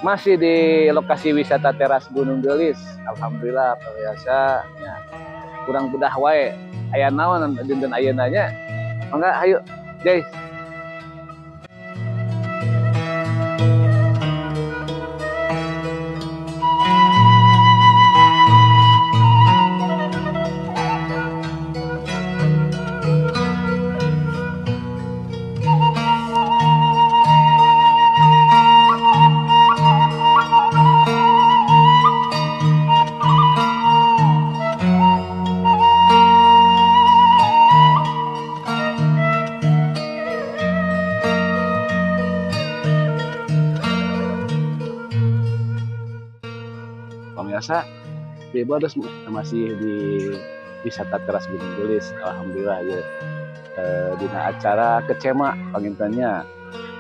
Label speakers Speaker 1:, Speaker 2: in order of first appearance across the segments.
Speaker 1: Masih di lokasi wisata Teras Gunung Geulis. Alhamdulillah, pemirsa ya. Kurang bedah wae. Aya naon dinten ayeuna nya? Mangga, ayo, guys. Pemirsa, Bebas masih di wisata Teras Gunung Geulis. Alhamdulillah ya. Dina acara kecema panginten nya.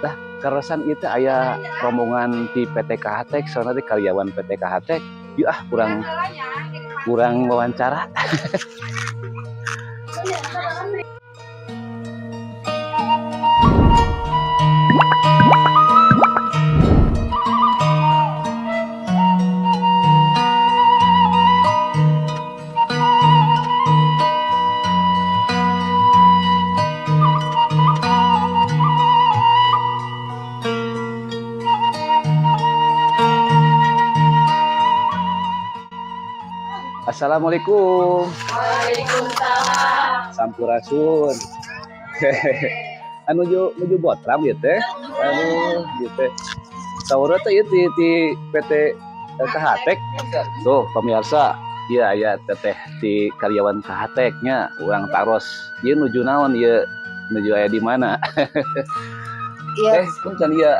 Speaker 1: Dah kaleresan itu aya rombongan di PT KHTek, soalnya di karyawan PT KHTek. Yuk ah, kurang kurang wawancara. Assalamualaikum.
Speaker 2: Waalaikumsalam.
Speaker 1: Sampurasun. Anu nuju nuju botram gitu teh. Anu gitu teh. Saurna teh ieu ti PT KHTek. Tuh pemirsa, iya aya teteh di karyawan KHTek nya, urang taros. Ieu nuju naon ieu? Nuju aya di mana?
Speaker 2: Iya.
Speaker 1: Eh, punten ieu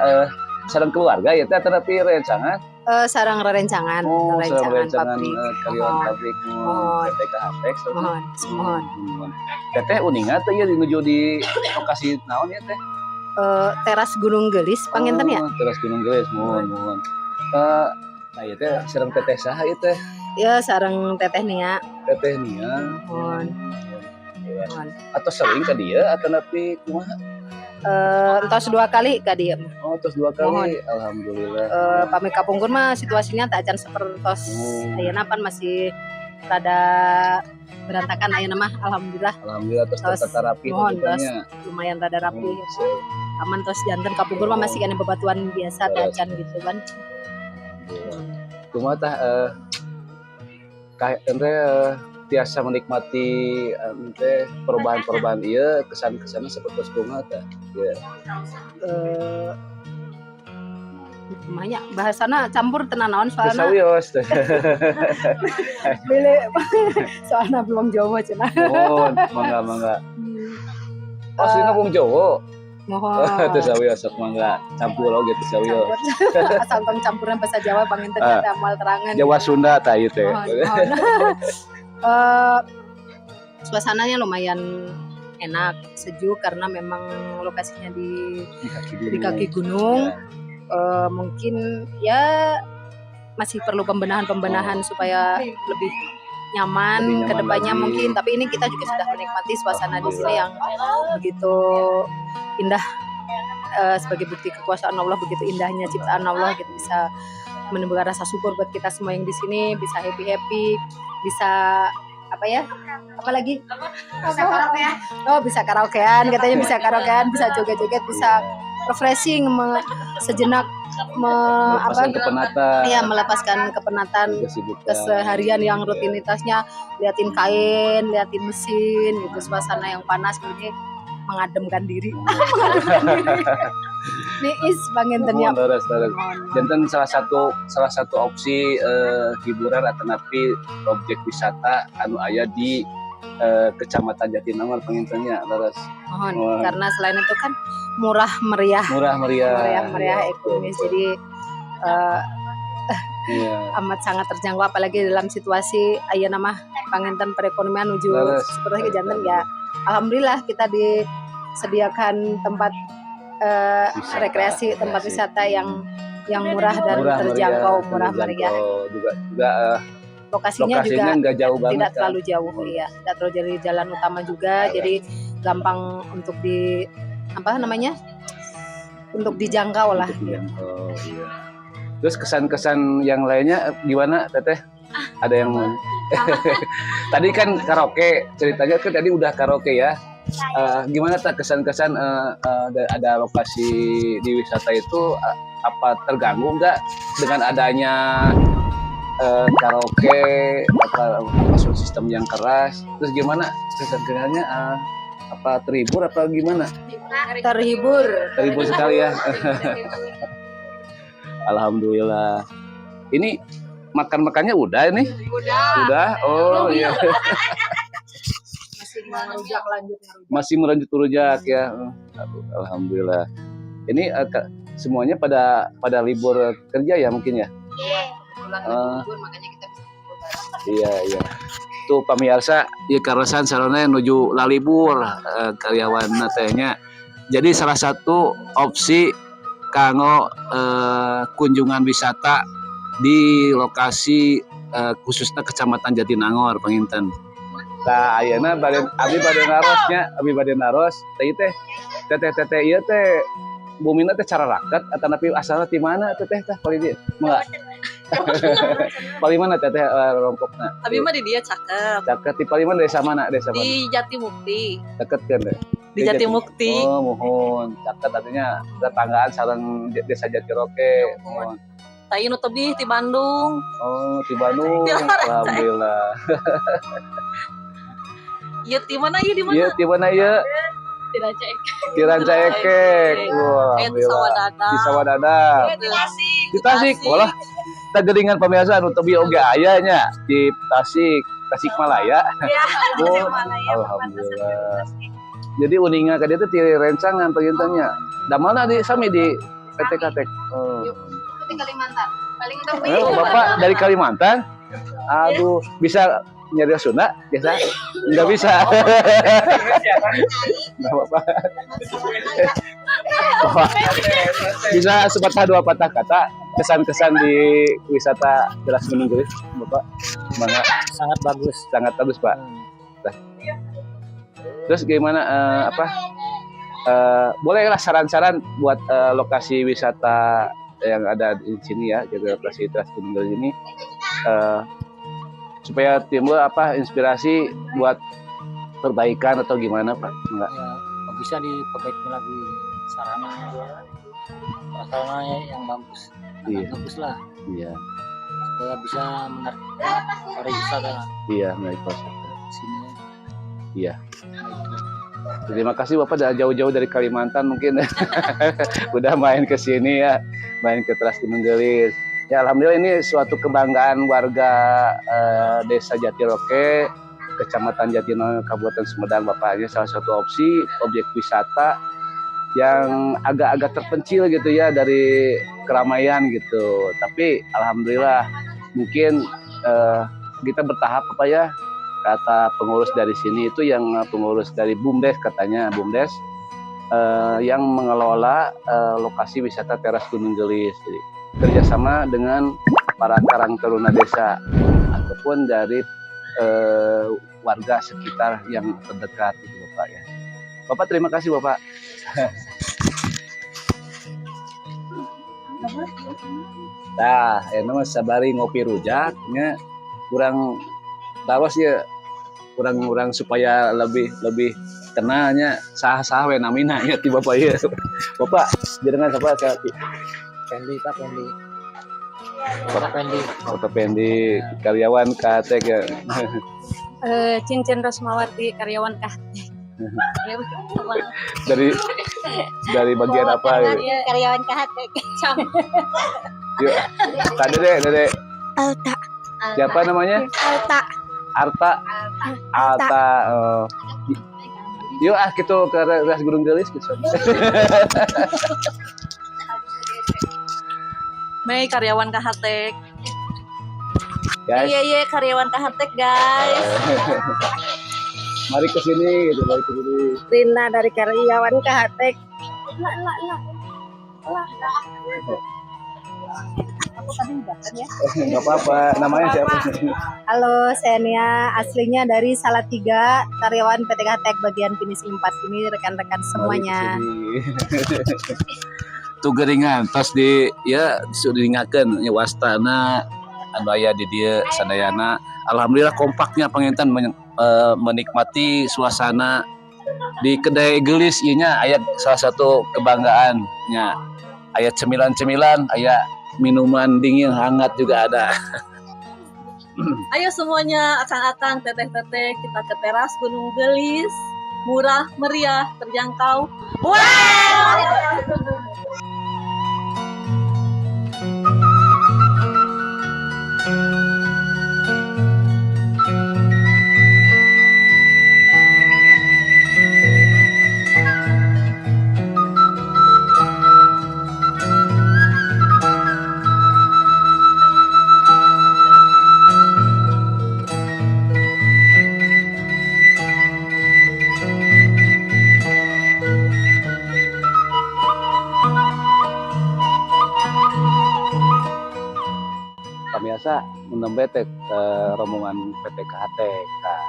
Speaker 1: sareng keluarga ya teh tapi rencangan?
Speaker 2: Sareng rerencangan,
Speaker 1: Oh, sareng
Speaker 2: rerencangan
Speaker 1: rencangan
Speaker 2: pabrik.
Speaker 1: Karyawan
Speaker 2: Mohon.
Speaker 1: Pabrik
Speaker 2: Mohon.
Speaker 1: PT KHTek.
Speaker 2: Mohon, mohon.
Speaker 1: Mohon. Teteh uninga teh ieu nuju di lokasi naon ya teh?
Speaker 2: Teras Gunung Geulis panginten ya?
Speaker 1: Oh, Teras Gunung Geulis, mohon, mohon. Nah, ieu teh sareng teteh saha ieu teh?
Speaker 2: Ya, sareng Teteh Nia.
Speaker 1: Teteh Nia.
Speaker 2: Mohon.
Speaker 1: Iya.
Speaker 2: Mohon.
Speaker 1: Atau sering ka dieu atau nepi kumaha?
Speaker 2: Entos dua kali ka dieu mah.
Speaker 1: Oh, terus dua kali.
Speaker 2: Mohon.
Speaker 1: Alhamdulillah.
Speaker 2: Pami kapungkur mah situasinya tak acan sepertos ayeuna, pan masih rada berantakan. Ayeuna mah alhamdulillah.
Speaker 1: Alhamdulillah terus
Speaker 2: Tos,
Speaker 1: tertata rapi.
Speaker 2: Mohon, tos
Speaker 1: nya.
Speaker 2: Lumayan rada rapi. Aman tos, janten kapungkur mah masih kena bebatuan biasa, teu
Speaker 1: Beres.
Speaker 2: Acan gitu kan.
Speaker 1: Kumaha tah ka ente tiasa menikmati ente perubahan-perubahan ieu, kesan-kesannya seperti kumaha tah? Ya.
Speaker 2: Lumayan bahasana campur tenan naon soalna.
Speaker 1: Sawios.
Speaker 2: Bele soalna belum Jawa cenah.
Speaker 1: Mohon, mangga mangga. Oh, aslinya wong Jawa.
Speaker 2: Mohon.
Speaker 1: Teu sawios, sok mangga campur oge teu sawios.
Speaker 2: Campur. Asal tong campuran bahasa Jawa panginten
Speaker 1: Ah.
Speaker 2: ada moal terangan.
Speaker 1: Jawa Sunda tah ieu teh.
Speaker 2: Mohon, mohon. Suasananya lumayan enak, sejuk karena memang lokasinya di
Speaker 1: Di kaki gunung.
Speaker 2: Di kaki gunung.
Speaker 1: Ya.
Speaker 2: Mungkin ya masih perlu pembenahan-pembenahan supaya lebih nyaman,
Speaker 1: Lebih nyaman
Speaker 2: ke depannya
Speaker 1: lagi.
Speaker 2: Mungkin. Tapi ini kita juga sudah menikmati suasana di sini yang begitu indah, sebagai bukti kekuasaan Allah, begitu indahnya ciptaan Allah gitu, bisa menimbulkan rasa syukur buat kita semua yang di sini, bisa happy happy, bisa apa ya, apalagi
Speaker 3: Bisa karaokean.
Speaker 2: Oh, bisa karaokean katanya, bisa karaokean, bisa joget-joget, bisa refreshing, sejenak apa
Speaker 1: Melepaskan kepenatan.
Speaker 2: Ya, melepaskan kepenatan
Speaker 1: kesibukan.
Speaker 2: Keseharian yang rutinitasnya liatin kain, liatin mesin gitu, suasana yang panas ini mengademkan diri. Mengademkan diri. Niis panginten ya.
Speaker 1: Mohon, leres, leres.
Speaker 2: Mohon, mohon.
Speaker 1: Janten salah satu opsi hiburan atau napi objek wisata anu aya di Kecamatan Jatinangor panginten nya, leres.
Speaker 2: Mohon.
Speaker 1: Mohon.
Speaker 2: Karena selain itu kan murah meriah,
Speaker 1: Murah meriah.
Speaker 2: Meriah meriah, ekonomis. Jadi amat sangat terjangkau, apalagi dalam situasi ayeuna mah panginten perekonomian nuju seperti janten ya. Alhamdulillah kita disediakan tempat
Speaker 1: Wisata,
Speaker 2: rekreasi, tempat
Speaker 1: rekreasi.
Speaker 2: Wisata yang murah dan
Speaker 1: Murah
Speaker 2: terjangkau,
Speaker 1: meriah,
Speaker 2: murah meriah.
Speaker 1: Terjangkau. Juga juga
Speaker 2: Lokasinya,
Speaker 1: lokasinya
Speaker 2: juga
Speaker 1: nggak jauh banget
Speaker 2: tidak
Speaker 1: kan?
Speaker 2: Terlalu jauh ya, tidak terlalu jauh dari jalan utama juga, jadi gampang untuk di apa namanya, untuk dijangkau lah.
Speaker 1: Untuk dijangkau, iya. Terus kesan-kesan yang lainnya gimana, Teteh? Ada yang mau? Tadi kan karaoke, ceritanya kan tadi udah karaoke ya. Gimana tak kesan-kesan ada lokasi di wisata itu, apa terganggu nggak dengan adanya karaoke apa apa sound system yang keras? Terus gimana kesan-kesannya, apa terhibur apa gimana?
Speaker 2: Terhibur.
Speaker 1: Terhibur sekali ya. Alhamdulillah. Ini makan-makannya udah ini?
Speaker 2: Udah.
Speaker 1: Udah. Oh iya.
Speaker 2: Masih merujak, lanjut ngerujak.
Speaker 1: Masih melanjut rujak ya. Aduh, alhamdulillah. Ini semuanya pada pada libur kerja ya mungkin ya?
Speaker 2: Iya. Kebetulan lagi libur, makanya kita bisa kumpul bareng.
Speaker 1: Iya. Tuh pamirsa, ya karasan sarana nuju lalibur karyawan teh nya. Jadi salah satu opsi kanggo kunjungan wisata di lokasi khususnya Kecamatan Jatinangor panginten. Nah, ayeuna bade abi bade naros nya, abi bade naros, teh teh teteh teteh ieu teh bumina teh cararaket atau tapi asalna ti mana teteh teh paling di enggak? Paling mana teteh rompokna?
Speaker 3: Abi mah di dieu caket.
Speaker 1: Caket di paling mana, desa mana? Desa mana?
Speaker 3: Di Jatimukti.
Speaker 1: Deket kan deh.
Speaker 3: Di Jatimukti.
Speaker 1: Oh, muhun. Caket artinya tetanggaan sareng desa Jatiroke.
Speaker 3: Muhun.
Speaker 1: Muhun.
Speaker 3: Tah nu tebih di Bandung.
Speaker 1: Oh, di Bandung.
Speaker 3: Di
Speaker 1: Alhamdulillah.
Speaker 3: Ieu di mana ieu, di mana?
Speaker 1: Iya, di mana ieu?
Speaker 3: Di Rancaekek.
Speaker 1: Di Rancaekek. Wah,
Speaker 3: Eh, di
Speaker 1: alhamdulillah.
Speaker 3: Sawadadap.
Speaker 1: Di Sawadadap.
Speaker 3: Di Tasik.
Speaker 1: Di Tasik. Walah, tah geuningan pemirsa anu tebih oge aya nya di Tasik, Tasikmalaya.
Speaker 3: Ya,
Speaker 1: Oh,
Speaker 3: Tasikmalaya.
Speaker 1: alhamdulillah. Jadi uninga ka dieu teh ti rencangan panginten nya. Damalna di sami di PT Katek. Oh.
Speaker 2: Di Kalimantan. Paling tebih.
Speaker 1: Eh, Bapak dari Kalimantan? Aduh, bisa nyari Sunda? Biasa? Enggak bisa. Enggak apa-apa. Bapak, bisa sepatah dua patah kata kesan-kesan di wisata Teras Gunung Geulis, Bapak? Mangga.
Speaker 4: Sangat bagus.
Speaker 1: Sangat bagus, Pak. Terus gimana apa? Bolehlah saran-saran buat lokasi wisata yang ada di sini ya, gitu, lokasi Teras Gunung Geulis ini supaya timbul apa inspirasi buat perbaikan atau gimana, Pak? Enggak.
Speaker 4: Ya, bisa diperbaiki lagi sarana prasarana yang bagus. Sangat bagus lah supaya bisa menarik pariwisata
Speaker 1: Iya, menarik pariwisata.
Speaker 4: sini.
Speaker 1: Iya.
Speaker 4: Nah, itu.
Speaker 1: Terima kasih Bapak udah jauh-jauh dari Kalimantan mungkin udah main ke sini ya, main ke Teras Gunung Geulis. Ya alhamdulillah ini suatu kebanggaan warga Desa Jatiroke, Kecamatan Jatinangor, Kabupaten Sumedang, Bapak. Ini salah satu opsi objek wisata yang agak-agak terpencil gitu ya dari keramaian gitu. Tapi alhamdulillah mungkin kita bertahap apa ya, kata pengurus dari sini itu yang pengurus dari BUMDes, katanya BUMDes yang mengelola lokasi wisata Teras Gunung Geulis. Jadi kerjasama dengan para karang taruna desa ataupun dari warga sekitar yang terdekat gitu, Bapak ya. Bapak, terima kasih, Bapak. Nah, ini mah sabari ngopi rujak nya kurang taros ya, kurang-kurang supaya lebih lebih kenalnya sah-sah we namina nya ti Bapak ya. Bapak jenengan siapa saya?
Speaker 4: Pendi, Pak Pendi. Bapak Pendi.
Speaker 1: Bapak Pendi karyawan KT ya.
Speaker 3: Cincin Rosmawati, karyawan kah?
Speaker 1: Dari bagian apa ya?
Speaker 5: Karyawan KHT.
Speaker 1: Yuk. Tadi deh, Dede.
Speaker 5: Alta.
Speaker 1: Siapa namanya?
Speaker 5: Alta.
Speaker 1: Arta. Alta. Oh. Yuk ah gitu ke Teras Gunung Geulis gitu.
Speaker 3: Mei karyawan KHT.
Speaker 1: Guys,
Speaker 3: Iya, karyawan KHT, guys.
Speaker 1: Mari ke sini gitu, mari ke sini.
Speaker 5: Rina dari karyawan KHT. La la la.
Speaker 2: Aku tadi udah kan ya.
Speaker 1: Enggak apa-apa. Namanya siapa?
Speaker 2: Halo, saya Nia, aslinya dari Salatiga, karyawan PT Katek bagian finishing 4, ini rekan-rekan semuanya.
Speaker 1: Mari ke sini. Tuh geuningan tos di ya diingatkeun nya wastana anu aya di dieu sadayana. Alhamdulillah kompaknya panginten menikmati suasana di Kedai Geulis ieu nya, aya salah satu kebanggaan nya. Aya cemilan-cemilan, aya minuman dingin hangat juga ada.
Speaker 3: Ayo semuanya, akang-akang, teteh-teteh, kita ke teras Gunung Geulis. Murah, meriah, terjangkau. Wow!
Speaker 1: Pemirsa, nembe teh rombongan PT KHT. Nah,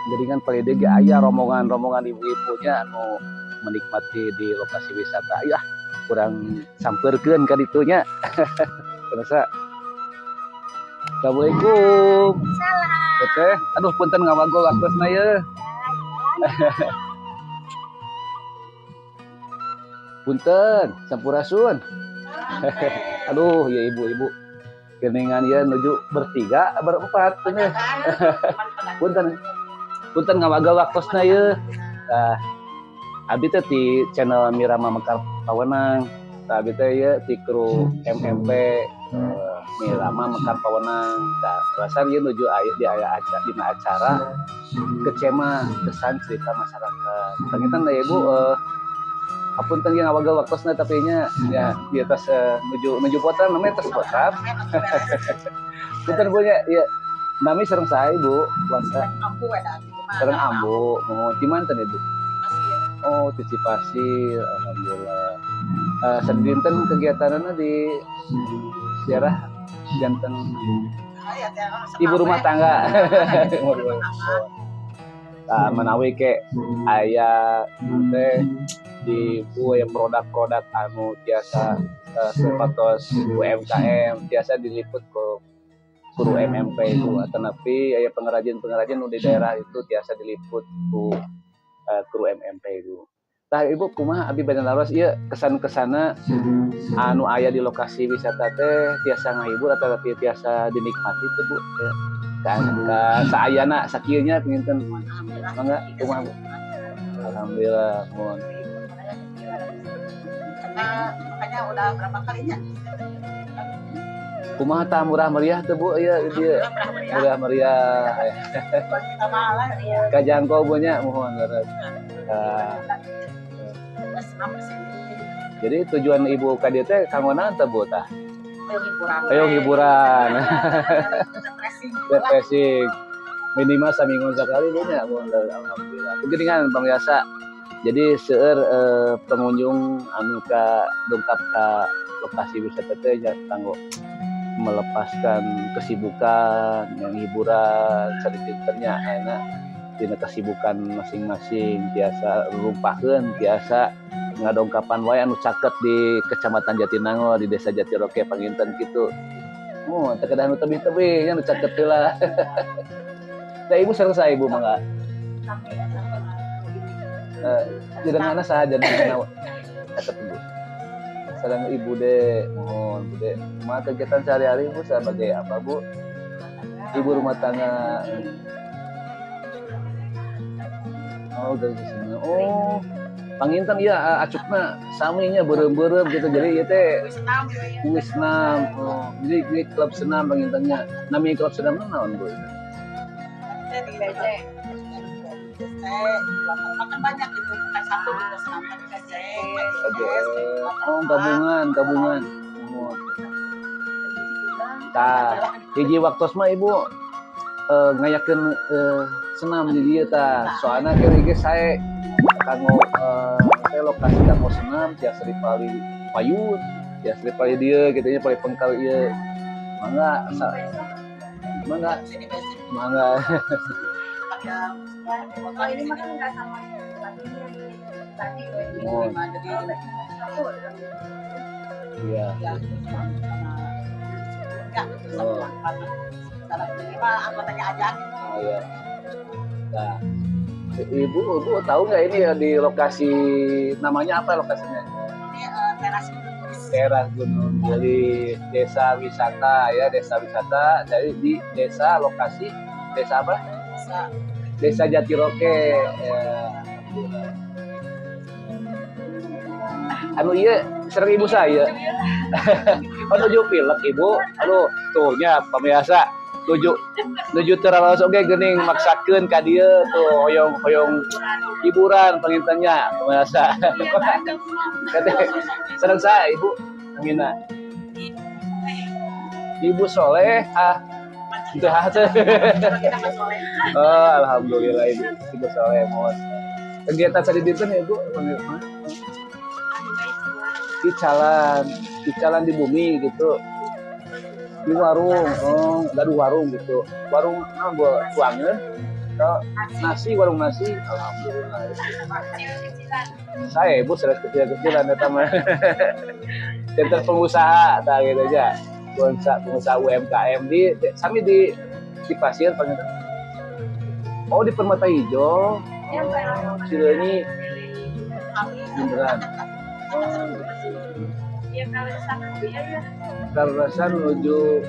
Speaker 1: jadi kan paling ge aya rombongan-rombongan ibu-ibunya anu menikmati di lokasi wisata. Ya, kurang sampeurkeun ka ditunya. Pemirsa. Assalamualaikum.
Speaker 5: Salam.
Speaker 1: Teteh, aduh punten ngawagel waktosna ye. Punten, sampurasun. Aduh, ya ibu-ibu. Geningan ya nuju bertiga, berempat ini. Punten. Punten ngawagel waktosna ye. Nah, abdi teh di channel Mirama Mekar Pawenang. Tah abdi teh ye ti kru MMP Mirama Mekar Pawenang. Tah, perasaan ieu nuju aya di aya acara dina acara Kecema kesan cerita masyarakat. Panginten da ibu apunten ieu ngawagel waktosna tapi nya ya di atas nuju nuju potran namanya atas potran. Punten Bu nya ieu nami sareng saha Ibu? Wasa sareng ambu. Mohon di manten Ibu? Oh, di Cipasir, alhamdulillah. Sadinten kegiatanna di daerah janten ibu rumah tangga. Nah, menawi ke aya teh di bu yang produk-produk anu tiasa sapertos UMKM tiasa diliput ke kru MMP itu, atanapi aya pengrajin-pengrajin nu di daerah itu tiasa diliput ku kru MMP itu. Tah ibu kumaha, abi bade naros ieu kesan-kesana anu aya di lokasi wisata teh tiasa ngahibur atau tapi tiasa dinikmati teh Bu? Ya. Kan ka saayana sakieu nya panginten. Mangga kumaha Bu? Alhamdulillah mohon.
Speaker 6: Karena makanya udah berapa kalinya.
Speaker 1: Kumaha tah, murah meriah teh Bu ieu dieu? Murah meriah.
Speaker 6: Kita malah ya.
Speaker 1: Kajangkau Bu nya, mohon leres. Tah, jadi tujuan ibu ka dieu teh kanggo naon teh Bu tah?
Speaker 6: Ayo hiburan.
Speaker 1: Ayo hiburan.
Speaker 6: Refreshing.
Speaker 1: Refreshing. Minimal saminggu sekali Bu nya, mohon leres. Alhamdulillah. Begini pemirsa. Jadi seueur pengunjung anu ka dongkap ka lokasi wisata teh nya kanggo melepaskan kesibukan, yang hiburan sadintennya ayeuna dina kesibukan masing-masing tiasa rumpahkeun, tiasa ngadongkapan wae anu caket di Kecamatan Jatinangor, di Desa Jatiroke panginten kitu. Oh, teu kedah nu tebih-tebih nya, nu caket heula. Nah, ibu sareng saha ibu mangga? Jenenganna saha jenenganna? Caket ibu. Sareng ibu de, mohon Bu de. Kumaha kegiatan sehari-hari Ibu sebagai apa Bu? Ibu rumah tangga. Oh, dari sini. Oh, panginten iya acukna saminya beureum-beureum gitu. Jadi ieu teh wis senam. Oh, jadi klub senam pangintennya. Nami klub senam naon Bu?
Speaker 6: PC. Kan banyak itu, bukan satu gitu senam kan PC.
Speaker 1: Oh, gabungan, gabungan. Oh. Tah, hiji waktos mah ibu ngayakeun senam di dieu tah. Soalna kira ge sae kanggo teh lokasi kanggo senam tiasa dipali payun, tiasa dipali dieu kitu nya, pali pengkal ieu. Mangga mangga mangga.
Speaker 5: Oh, ini mah kan nggak sama.
Speaker 1: Oh.
Speaker 6: Diterima jadi
Speaker 1: Iya.
Speaker 6: ya sama keluarga gitu
Speaker 1: Oh.
Speaker 6: sama sama minimal anggotanya aja gitu.
Speaker 1: Oh, iya. Nah, ibu, ibu tahu nggak ini ya di lokasi namanya apa lokasinya?
Speaker 6: Ini teras Gunung Geulis.
Speaker 1: Teras Gunung Geulis, desa wisata ya, desa wisata. Jadi di desa lokasi desa apa?
Speaker 6: Desa
Speaker 1: Desa Jatiroke. Ya. Anu iya, sering ibu saya. Oh, nuju pilek ibu. Aduh, tuh nya pemirsa nuju nuju teu raraos oge geuning maksakeun ka dieu tuh hoyong hoyong hiburan panginten nya pemirsa. Kata sareng saha ibu namina? Ibu Soleh ah itu hate. Oh, alhamdulillah ibu ibu Soleh mohon. Kegiatan sadidinten ya ibu? Icalan, icalan di bumi gitu. Di warung, oh, gaduh warung gitu. Warung nah gua tuangeun nasi, warung nasi. Alhamdulillah. Saya ibu serius kecil-kecilan eta mah. Center pengusaha tah gitu aja. Pengusaha, pengusaha UMKM di sami di Pasir panginten. Oh, di Permata Hijau. Oh, Cileunyi beneran. Oh, Kaleresan menuju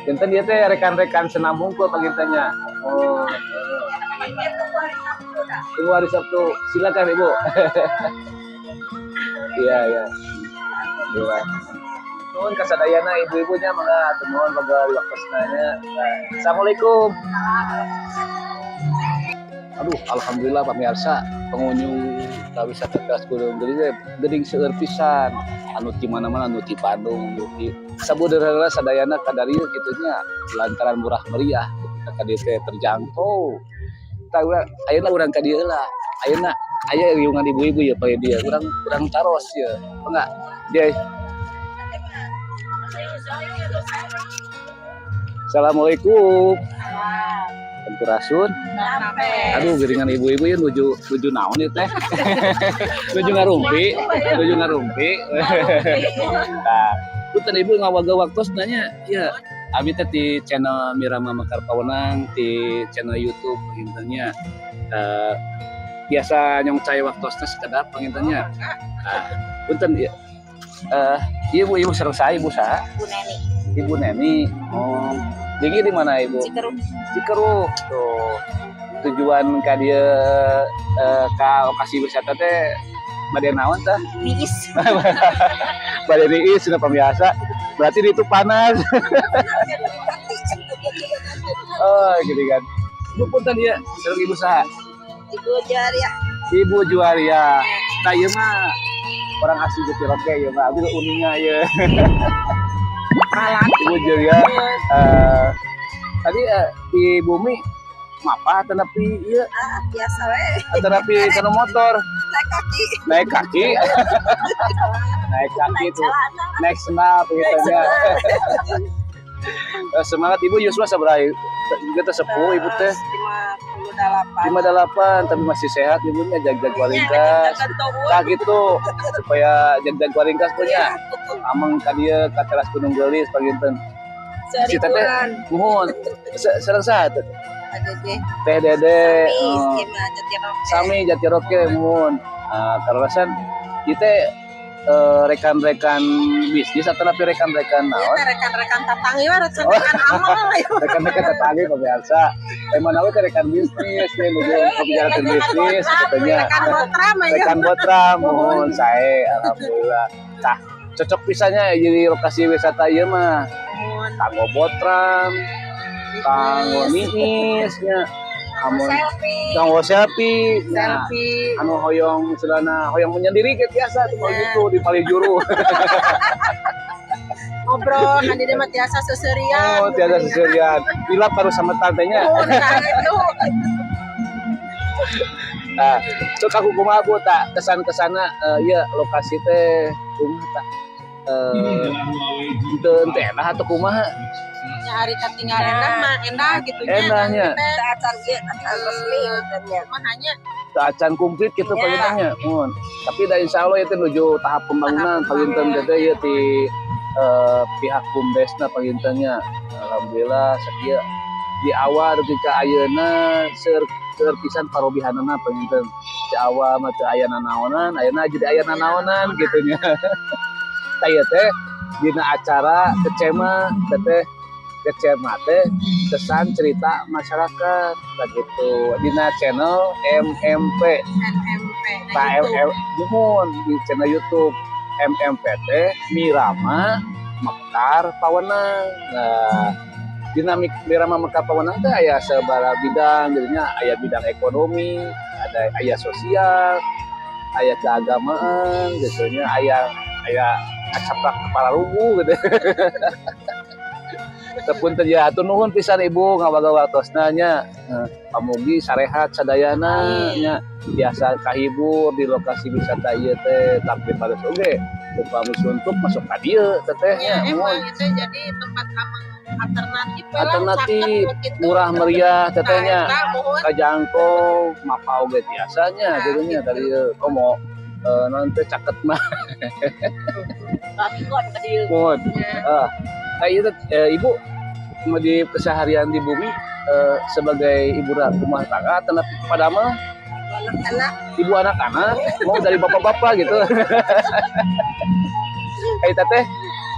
Speaker 1: Janten dia teh rekan-rekan senam hungkul panginten nya. Oh. Tunggu hari Sabtu. Silakan Ibu. Iya, iya. Iya. Nuhun kasadayana ibu-ibunya mangga nuhun mangga waktosna nya. Assalamualaikum. Aduh, alhamdulillah pemirsa, pengunjung ka wisata Teras Gunung Geulis teh geuning seueur pisan. Anu ti mana-mana, anu ti Bandung, anu ti sabudeurna sadayana kadarieu kitu nya lantaran murah meriah ketika ka dieu teh terjangkau. Tah urang ayeuna urang ka dieu heula. Ayeuna aya riungan ibu-ibu ya pae dieu. Urang urang taros ye. Enggak? Dia. Assalamualaikum. Sampurasun. Aduh, geuningan ibu-ibu ya nuju nuju naon ieu teh? Nuju ngarumpi, nuju ngarumpi. Nah, punten ibu ngawaga waktos nanya, ya abi teh di channel Mirama Mekar Pawenang, di channel YouTube panginten nya. Biasa nyongcai waktosna sekedap panginten nya. Nah, punten ieu. Ibu ibu sareng saha ibu saha?
Speaker 6: Bu Neni.
Speaker 1: Ibu Neni. Oh, jadi di mana ibu?
Speaker 6: Cikeruh.
Speaker 1: Cikeruh. Tuh. Tujuan ka dieu ka lokasi wisata teh bade naon tah?
Speaker 6: Niis.
Speaker 1: Bade niis sudah pembiasa. Berarti itu panas. Oh, gitu kan. Ibu punten ieu, sareng ibu saha?
Speaker 5: Ibu Juaria.
Speaker 1: Ibu Juaria. Tah ieu mah orang asli Jatiroke ieu mah. Abdi uninga ieu. Ibu Juaria tadi di bumi mapah tetapi ieu
Speaker 5: Ah, biasa we.
Speaker 1: tetapi kana motor
Speaker 5: Naik kaki.
Speaker 1: naik kaki naik kaki tuh naik senap gitu ya. Semangat ibu yuswa sabaraha kita sepuh ibu teh?
Speaker 5: 58.
Speaker 1: 58 tapi masih sehat ibunya jag-jag waringkas. Nah gitu supaya jag-jag waringkas punya ameng ka dieu ka teras Gunung Geulis panginten. Si teteh muhun sareng saha teh?
Speaker 5: Dede.
Speaker 1: Teh Dede.
Speaker 5: Sami,
Speaker 1: Oh.
Speaker 5: Jatiroke.
Speaker 1: Sami Jatiroke muhun. Kaleresan ieu teh rekan-rekan bisnis atau napi rekan-rekan
Speaker 5: Iya,
Speaker 1: naon?
Speaker 5: teh rekan-rekan tatanggi we, rekan-rekan amal ya.
Speaker 1: Rekan-rekan tatanggi pemirsa. Emang nawe teh rekan bisnis nih nuju pembicarakan bisnis katanya.
Speaker 5: Rekan botram aja.
Speaker 1: Rekan botram muhun sae alhamdulillah. Tah, cocok pisannya jadi lokasi wisata ieu mah.
Speaker 5: Muhun.
Speaker 1: Kanggo botram, kanggo niis nya. Amun
Speaker 5: Selfie.
Speaker 1: kanggo selfie, nah,
Speaker 5: Selfie.
Speaker 1: Anu hoyong celana hoyong menyendiri kayak biasa tuh kalau gitu di paling juru.
Speaker 5: Ngobrol nanti dia mah tiasa seserian.
Speaker 1: Oh, tiada seserian. Dilap baru sama tantenya.
Speaker 5: Oh, nah itu.
Speaker 1: Nah, sok aku kumaha Bu tak kesan-kesana ya lokasi teh kumaha tak? Eh, teu enak atau kumaha?
Speaker 5: Ya Nya ari katinggal endah mah endah gitu nya.
Speaker 1: Endahnya.
Speaker 6: Acan ge acan resmi gitu.
Speaker 5: Mahanya
Speaker 1: Teu acan komplit gitu
Speaker 5: Iya.
Speaker 1: panginten nya. Mun. Tapi da insya Allah itu menuju tahap pembangunan panginten teh ieu ti pihak Bumdesna panginten nya. Alhamdulillah sakieu di awal dugi ka ayeuna seueur seueur pisan parobihanana panginten. Di awal mah teu aya nanaonan, ayeuna jadi aya nanaonan gitu nya. Tah ieu teh dina acara kecema teh, kecema teh kesan cerita masyarakat begitu, dina channel MMP.
Speaker 5: NMP.
Speaker 1: Pak MM muhun di channel YouTube MMP teh Mirama Mekar Pawenang. Nah, dinamik Mirama Mekar Pawenang teh aya sabaraha bidang, jadinya aya bidang ekonomi, ada aya sosial, aya keagamaan gitu nya, aya aya ngacaprak kepala rubuh gitu. Tepun teh ya, hatur nuhun pisan Ibu ngawaga waktosna nya. Pamugi sarehat sadayana nya, biasa kahibur di lokasi wisata ieu teh, tapi pada oge upami suntuk masuk ka dieu teteh nya.
Speaker 5: Ya,
Speaker 1: Muhun.
Speaker 5: emang itu jadi tempat ameng alternatif we lah,
Speaker 1: Alternatif,
Speaker 5: caket gitu.
Speaker 1: Murah meriah teteh nya.
Speaker 5: Nah, eta muhun.
Speaker 1: Kajangkau, mapa oge tiasanya
Speaker 5: Nah,
Speaker 1: gitu nya
Speaker 5: gitu.
Speaker 1: Tadi komo nanti caket mah.
Speaker 3: Tapi kok tadi
Speaker 1: Muhun.
Speaker 5: Ya.
Speaker 1: Ah, nah, itu Ibu mau di keseharian di bumi sebagai ibu rumah tangga atau pada mah
Speaker 5: Anak-anak.
Speaker 1: Ibu anak-anak, mau dari bapak-bapak gitu. Kayak teteh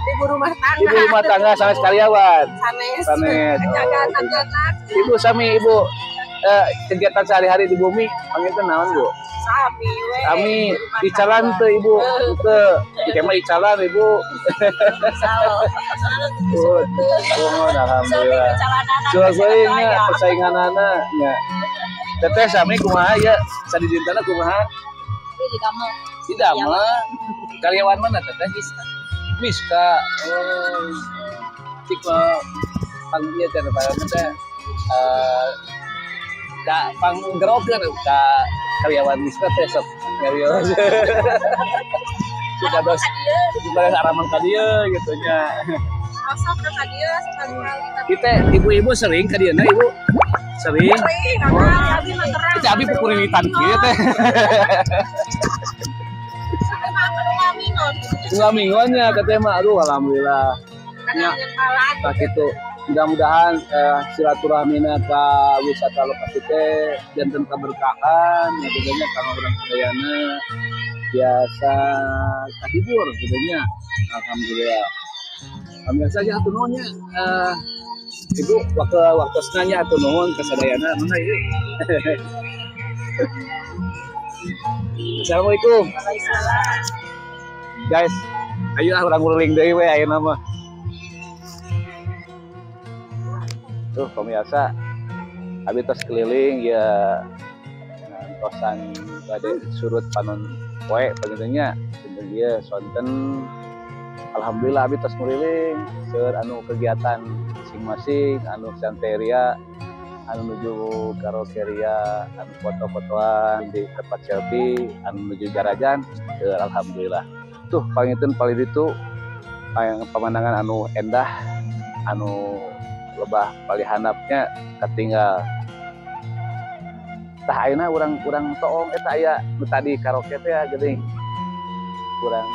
Speaker 5: Ibu rumah tangga.
Speaker 1: Ibu rumah tangga sanes karyawan.
Speaker 5: Sanes.
Speaker 1: Sanes.
Speaker 5: Jaga
Speaker 1: Oh,
Speaker 5: anak-anak.
Speaker 1: Ibu sami Ibu kegiatan sehari-hari di bumi panginten naon, Bu?
Speaker 5: Sami we.
Speaker 1: Kami
Speaker 5: Ibu rumah
Speaker 1: icalan
Speaker 5: tangga.
Speaker 1: teu, Ibu? Teu. Ieu icalan, Ibu.
Speaker 3: Salah.
Speaker 1: Oh, alhamdulillah. Suasana persainganana nya. Teteh sami kumaha ya? Sadidintana kumaha?
Speaker 3: Di damel.
Speaker 1: Di damel. Karyawan mana teteh? Miska. Miska. Oh. Cik mah pang ieu teh teh ka panggerokeun ka karyawan Miska teh sok nyarios. Supados supados aramang ka dieu gitu nya.
Speaker 5: Masuk ke ka dieu sekali-kali.
Speaker 1: Kita ibu-ibu sering ka dieu Ibu? Sering.
Speaker 5: Sering, nah, abi mah terang.
Speaker 1: Itu abi pupurilitan kieu teh.
Speaker 5: Dua minggu.
Speaker 1: 2 mingguannya katanya mah, aduh, alhamdulillah.
Speaker 5: Karena nyekalan.
Speaker 1: Nah gitu. Mudah-mudahan silaturahmina ka wisata lokasi teh janten keberkahan ya tentunya, kanggo urang sadayana biasa kahibur gitu nya. Alhamdulillah. Alhamdulillah saja, hatur nuhun nya. Ibu waktu waktu nya hatur nuhun ka sadayana. Mana ieu? Assalamualaikum. Guys, ayo ah urang nguruling deui we ayeuna mah. Tuh pemirsa, abi tos keliling ya, tosan bade surut panon poe panginten nya, dinten ieu sonten. Alhamdulillah abi tos nguriling, seueur anu kegiatan masing-masing, anu santeria, anu nuju karaokeria, anu foto-fotoan di tempat selfie, anu nuju jarajan, seueur, alhamdulillah. Tuh panginten paling itu pemandangan anu endah, anu lebah paling handapnya ketinggal. Tah ayeuna urang urang toong eta aya nu tadi karaoke teh ya geuning. Urang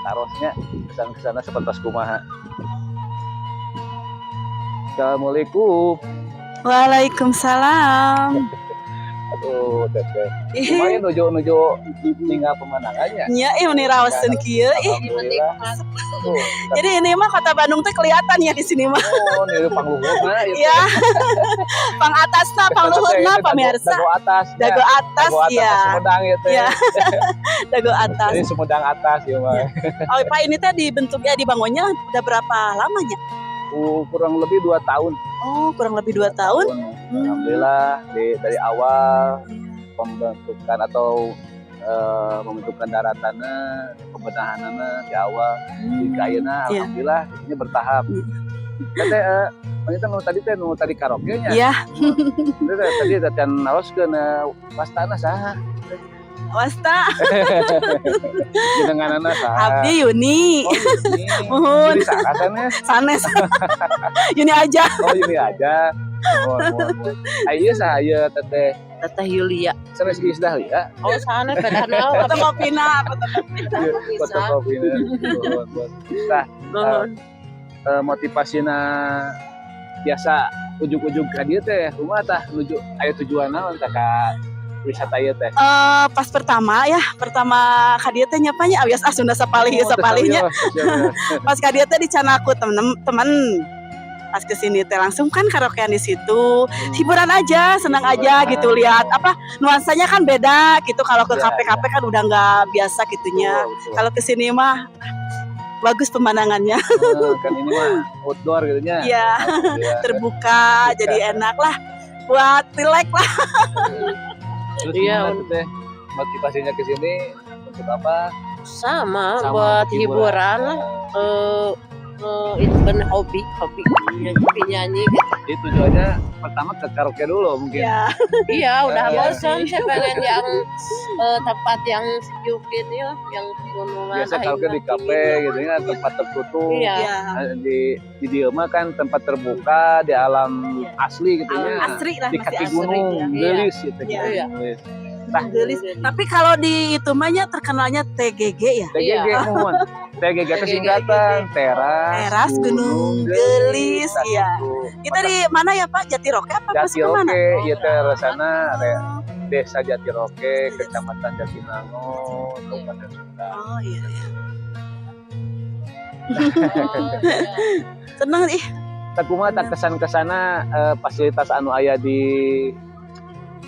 Speaker 1: tarosnya kesan-kesana sepentas kumaha. Assalamualaikum.
Speaker 7: Waalaikumsalam.
Speaker 1: Aduh, teteh. Lumayan nuju nuju tinggal pemandangannya.
Speaker 7: Nya ih, meni raoseun kieu ih.
Speaker 1: Alhamdulillah. Tuh,
Speaker 7: Jadi ini mah kota Bandung teh kelihatan ya di sini mah.
Speaker 1: oh, ini pangluhurna ieu.
Speaker 7: Iya. Pang atasna, pang luhurna pamirsa.
Speaker 1: Dago atas.
Speaker 7: Dago atas
Speaker 1: Dago atas
Speaker 7: ya.
Speaker 1: Sumedang ya teh.
Speaker 7: Iya. Dago atas.
Speaker 1: Ini Sumedang atas ya mah.
Speaker 7: Oh, Pak, ini teh dibentuknya, dibangunnya udah berapa lamanya?
Speaker 1: Kurang lebih 2 tahun.
Speaker 7: Oh, kurang lebih 2 tahun.
Speaker 1: Alhamdulillah dari awal pembentukan atau pembentukan daratannya, pembenahannya di awal di ayeuna alhamdulillah ini bertahap. Teh kita nu tadi teh nu tadi karaoke nya.
Speaker 7: Iya.
Speaker 1: Itu teh tadi tadi naroskeun wastana saha?
Speaker 7: Wasta.
Speaker 1: Jenenganana saha?
Speaker 7: Abdi Yuni.
Speaker 1: Oh, Yuni.
Speaker 7: Muhun.
Speaker 1: Yuni saha sanes?
Speaker 7: Sanes. Yuni aja.
Speaker 1: Oh, Yuni aja. Muhun, muhun, muhun. Ayo saha ieu, Teteh?
Speaker 3: Teteh Yulia.
Speaker 1: Sanes Iis Dahlia.
Speaker 3: Oh, sana beda naon.
Speaker 7: Fotokopi.
Speaker 1: Fotokopi. Muhun, muhun. Tah,
Speaker 3: Nuhun.
Speaker 1: Motivasina biasa ujug-ujug ka dieu teh kumaha tah, nuju aya tujuan naon tah ka wisata ieu teh?
Speaker 7: Pas pertama ya, pertama ka dieu teh nya, Pak, nya, awias ah Sunda sapalih
Speaker 1: Oh,
Speaker 7: sapalihnya.
Speaker 1: teu sawios.
Speaker 7: Pas ka dieu teh dicandak ku temen temen. Pas kesini teh langsung kan karaokean di situ. Hiburan aja, senang aja gitu, lihat apa nuansanya kan beda gitu, kalau ke kafe-kafe kan udah nggak biasa gitunya.
Speaker 1: Betul.
Speaker 7: Kalau kesini mah bagus pemandangannya.
Speaker 1: Kan ini mah outdoor gitu nya.
Speaker 7: Iya,
Speaker 1: Alhamdulillah.
Speaker 7: terbuka, jadi enak lah buat relax lah.
Speaker 1: Terus
Speaker 3: Iya.
Speaker 1: gimana tuh, Teh? Motivasinya ke sini untuk apa?
Speaker 3: Sama,
Speaker 1: Sama,
Speaker 3: buat
Speaker 1: untuk
Speaker 3: hiburan lah. Itu kan hobi, hobi, hobi nyanyi gitu.
Speaker 1: Jadi tujuannya pertama ke karaoke dulu mungkin.
Speaker 7: Ya.
Speaker 3: Iya, udah bosan, saya pengen yang tempat yang sejuk gitu ya, yang pegunungan.
Speaker 1: Biasa karaoke di kafe gitu ya, tempat tertutup.
Speaker 3: Iya.
Speaker 7: Iya.
Speaker 1: Di dieu mah kan tempat terbuka di alam asli gitu ya.
Speaker 7: Asri lah,
Speaker 1: Di
Speaker 7: masih
Speaker 1: kaki
Speaker 7: asri.
Speaker 1: gunung, geulis gitu.
Speaker 7: Iya.
Speaker 1: Geulis.
Speaker 7: Geulis. Tapi kalau di itu mah nya terkenalnya TGG ya.
Speaker 1: TGG muhun. TGG itu
Speaker 3: TGG.
Speaker 1: singkatan Teras,
Speaker 7: Teras Gunung Geulis,
Speaker 1: Tah,
Speaker 7: iya.
Speaker 1: gitu.
Speaker 7: Kita di mana ya, Pak? Jatiroke apa masuk ke mana?
Speaker 1: Jatiroke, ieu teh resana Desa Jatiroke, Kecamatan Jatinangor, Kabupaten Sumedang.
Speaker 7: Oh iya.
Speaker 3: Oh, iya.
Speaker 7: Seneng ih.
Speaker 1: Tah, kumaha tah kesan-kesana fasilitas anu aya di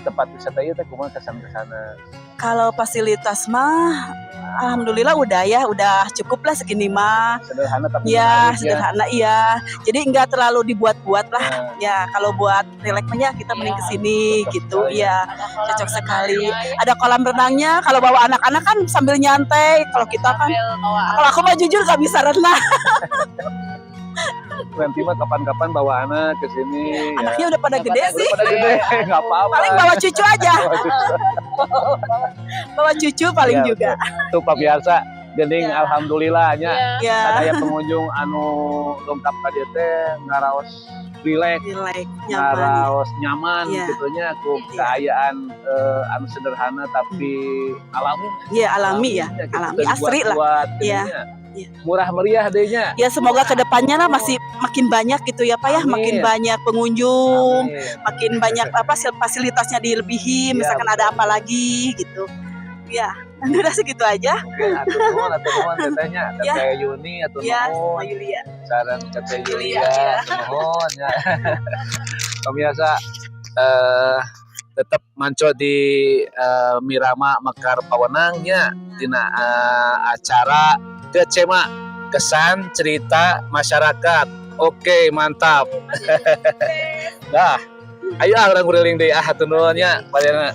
Speaker 1: tempat wisata ieu teh, kumaha kesan-kesana?
Speaker 7: Kalau fasilitas mah alhamdulillah udah ya, udah cukup lah segini mah.
Speaker 1: Sederhana tapi
Speaker 7: Ya,
Speaker 1: menarik ya.
Speaker 7: sederhana iya. Jadi nggak terlalu dibuat-buat lah.
Speaker 1: Nah,
Speaker 7: Ya, kalau buat relax mah ya kita mending kesini
Speaker 1: Cocok
Speaker 7: gitu.
Speaker 1: sekali.
Speaker 7: Iya,
Speaker 3: Ada kolam
Speaker 7: cocok sekali.
Speaker 3: renangnya, ya.
Speaker 7: Ada kolam renangnya, kalau bawa anak-anak kan sambil nyantai. Kalau kita kan
Speaker 3: Sambil bawa
Speaker 7: kalau aku mah jujur gak bisa renang.
Speaker 1: Nanti mah kapan-kapan bawa anak ke sini ya.
Speaker 7: Anaknya udah pada
Speaker 3: Udah
Speaker 7: gede
Speaker 3: pada
Speaker 7: sih.
Speaker 1: Udah pada gede, nggak apa-apa.
Speaker 7: Paling bawa cucu aja.
Speaker 1: Bawa cucu.
Speaker 7: Bawa cucu paling
Speaker 1: Iya,
Speaker 7: juga.
Speaker 1: Tuh, Pak, biasa. Gening alhamdulillah nya.
Speaker 3: Iya.
Speaker 7: Ya.
Speaker 1: Sadaya pengunjung anu dongkap ka dieu teh ngaraos rileks,
Speaker 7: Relax, nyaman.
Speaker 1: ngaraos nyaman gitu nya ku kaayaan anu sederhana tapi alami.
Speaker 7: Iya, alami ya.
Speaker 1: Gitu,
Speaker 7: Alami,
Speaker 1: teu
Speaker 7: asri lah.
Speaker 1: dibuat-buat
Speaker 7: Iya.
Speaker 1: geuning nya.
Speaker 7: Iya.
Speaker 1: Murah meriah deui nya.
Speaker 7: Ya, semoga kedepannya lah masih makin banyak gitu ya, Pak, ya,
Speaker 1: Amin.
Speaker 7: makin banyak pengunjung,
Speaker 1: Amin.
Speaker 7: makin banyak apa fasilitasnya dilebihi, misalkan ada apa lagi gitu. Ya, udah segitu aja.
Speaker 1: Oke, hatur nuhun tetehnya, Teteh Yuni, hatur
Speaker 7: Ya,
Speaker 1: nuhun.
Speaker 7: sama Yulia.
Speaker 1: Sareng Teteh
Speaker 7: Yulia,
Speaker 1: Yulia,
Speaker 7: ya.
Speaker 1: nuhun ya. Pemirsa, tetap manco di Mirama Mekar Pawenang nya dina acara Kecema, kesan cerita masyarakat. Oke, mantap. Dah. Ayo ah, urang nguriling deui ah, hatur nuhun nya, Padahal